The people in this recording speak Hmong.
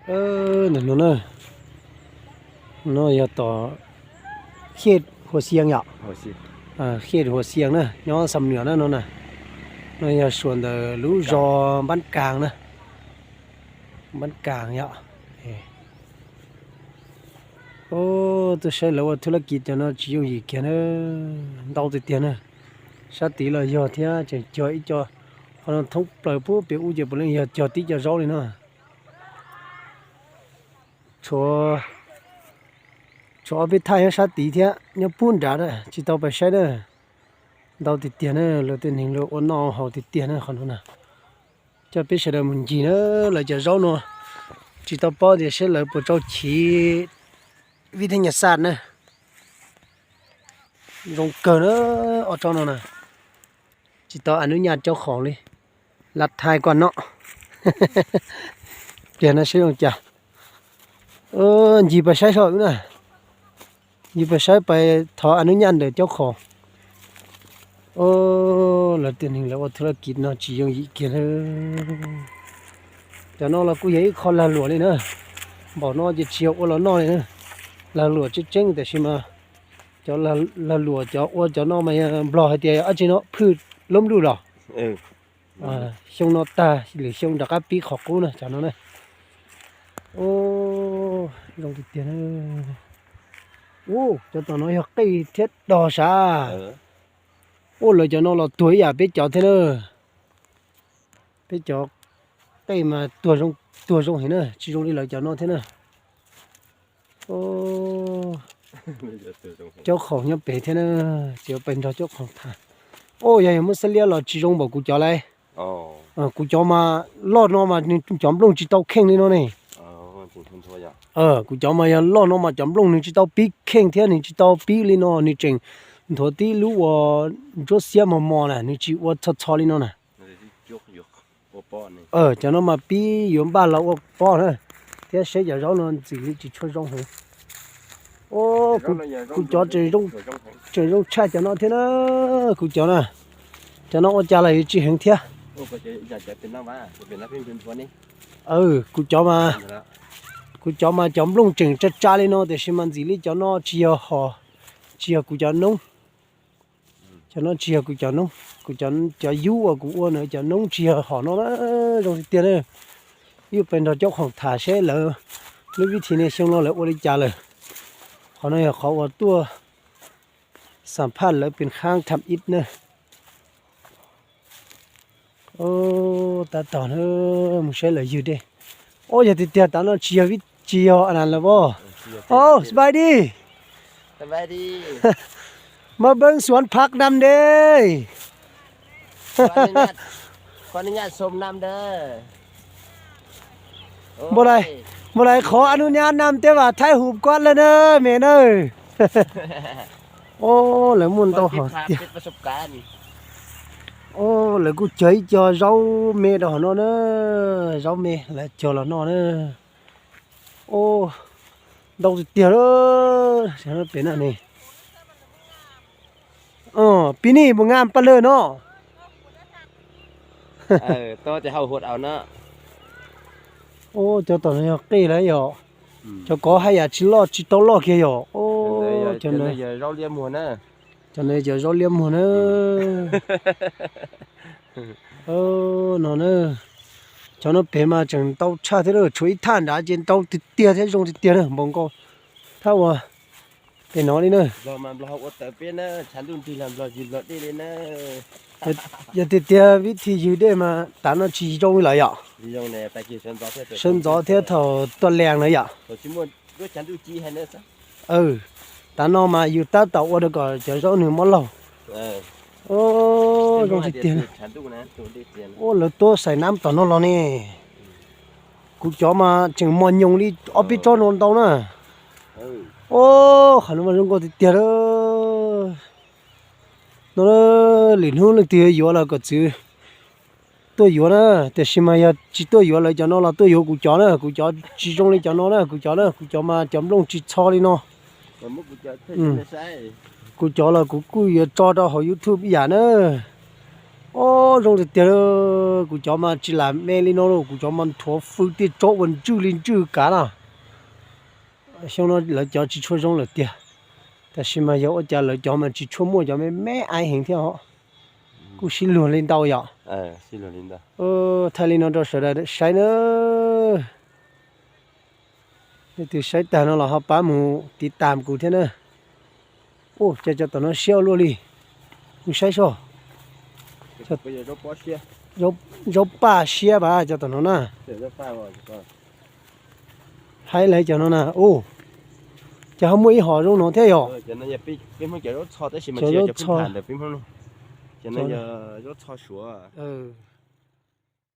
Ntawm no na, no yog tom Hiej Hua Xias yom, Hiej Hua Xias na, nyob Xam Nuam na no na. No yog suam ntawm lub zos Npab Kas na, Npab Kas yom. Tuaj saib lawv ua thub lab kis cov no tsis yooj yim kiag na, ntau tiag tiag na. Sab tid los yog thiab, tseem cog ib co, qhov no thoob plaws puag pem ub ces puav leej yog cog tib co zaub li no. Tshuav, tshuav ob peb thaj nyob sab tid thiab, nyob puag nrad na, tsis tau pais saib na. Ntau tiag tiag na, luag tej neeg luag ua noj haus tiag tiag na qhov no na. Coj peb sawv daws mus ncig na, lawv cov zaub no tsis tau paub tias seb lawv puas tau chiv vib theb nyas xaj na. Zoo kawg na, ob tsob no na, tsis tau a nub nyaj caub khoom li. Lab thaij koj no, pliag no seb zoo cas. Ncig pais saib saum na, ncig pais saib pais thov a nub nyaj ntawm caub khoom. Lawv tej neeg lawv ua thub lab kis no tsis yooj yim kiag na. Cov no los kuj yog ib qho lag luam li na, npaum no ces tsis yog ua los noj li na, lag luam tseeb tseeb tiam sis mas cov lag luam cov ua cov no mas yog Nplog hais tias dab tsi no phwj loob luj los. Xyoo no tag lwm xyoo rov qab pib qhov qub na cov no na. Zoo tiag tiag na. Ub, cov tom no yog qij thiab dog sav. Ub, lawv cov no los tuag ib yam peb cov thiab na. Peb cov qij mas tuag zoo, tuag zoo heev na, tsis zoo li lawv cov no thiab na. Caub khoom nyob pem thiab na, tsis yuav pes nrog caub khoom tham. Ub, yog yog muab xab liab los tsis zoo npaum kuv cov lauj. Kuv cov mas loj no mas nws cov nplooj tsis tau kheej li no ne. Kuv cov mas yog loj no mas cov nplooj nws tsis tau pib kheej thiab nws tsis tau pib li no, nws tseem nthuav tib lub uas ntsuab xiab mos mos na, nws tsis ua txho txho li no na. Cov no mas pib yuav npaj los ua pob na, thiab seb cov zaub no ntxim li tsis tshua zoo heev. Kuv cov tseem zoo tshaj cov no thiab na, kuv cov na, cov no ua cas los yuav tsis heev thiab. Kuv cov mas, kuv cov mas cov nplooj tseem tsa tsa li no tiam sis mas ntxim li cov no tsis yog hom, tsis yog kuv cov noob. Cov no tsis yog kuv cov noob, kuv cov yub uas kuv ua na, cov noob tsis yog hom no na, zoo tiag tiag na. Yuav pes nrog caub khoom tham seb lawv lub vib thim niaj xyoo no lawv ua li cas lawm. Qhov no yog qhov uas tuaj xam phaj lawv pes khab tham ib na. Tab tom na, mus saib lawv ywg dej. Ub, yog tiag tiag tav no tsis yog, tsis yog a nas lawm as. Ub, sawv daws, mas peb xuav phaj nam dej. Npaj lais, npaj lais qhov a nub nyab nam tej vam thaij hum koj lawm na me na. Ub, lawv muaj ntau hom tiag. Ub, lawv kuj cog ib co zaub me rau hauv no na, zaub me lawv cog los noj na. Ub, ntau tiag tiag lawm pem na ne. Pib nij mus nqa paj lawg no. Ub, cov tom no yog qij lawm yom. Cov kov haj yam tsis loj tsis tau loj kiag yom. Ub, cov no yog zaub liab muag na. Cov no yog zaub liab muag na. No na, cov no pem mas tseem ntau tshaj thiab, tshuav ib thaj nrad ces ntau tiag tiag thiab zoo tiag tiag na, npaum nkaus thaj uas pem no li na. Yog tiag tiag vib thim ywg dej mas tav no tsis zoo li lawm yom. Sawv ntxov thiab thaum tuaj lees na yom. Tav no mas yus tab tom ua rau kom cov zaub nws mob laug. Zoo tiag tiag. Ub, lawv tuaj xais nab tom no los ne. Kuv cov mas tseem mos nyoos li ob peb tsob no ntau na. Ub, qhov no mas zoo nkauj tiag tiag lawm. No, lwm hnub leej twg yuav los kom txwv tuaj yuav na, tiam sis mas yog tsis tuaj yuav lawv cov no los tuaj yuav kuv cov na, kuv cov tsis zoo li cov no na, kuv cov na, kuv cov mas cov nplooj tsis txho li no. Kuv cov los kuv kuj yuav tso rau hauv YouTube ib yam na. Ub, Zoo tiag tiag, kuv cov mas tsis lam me li no lauj, kuv cov mas nthuav fwj tiaj tsob ua ntswj li ntswj kav na. Xyoo no lawv cov tsis tshua zoo lawm tiag, tab sis mas yog ua cas lawv cov mas tsis tshua muaj cov me me aiv heev thiab os. Kuj sib luag li ntau yom. Thaij li no rau sawv daws saib na. Leej twg saib tag no los ho pab mus tiv tas kuv thiab na. Ua cas cov tom no siab ua luaj li. Mus saib soj. Zaub paj siab pas cov tom no na. Haib lawv cov no na. Ua cas ho muaj ib hom zoo no thiab yog? Cov zaub txho. Zaub txho suav.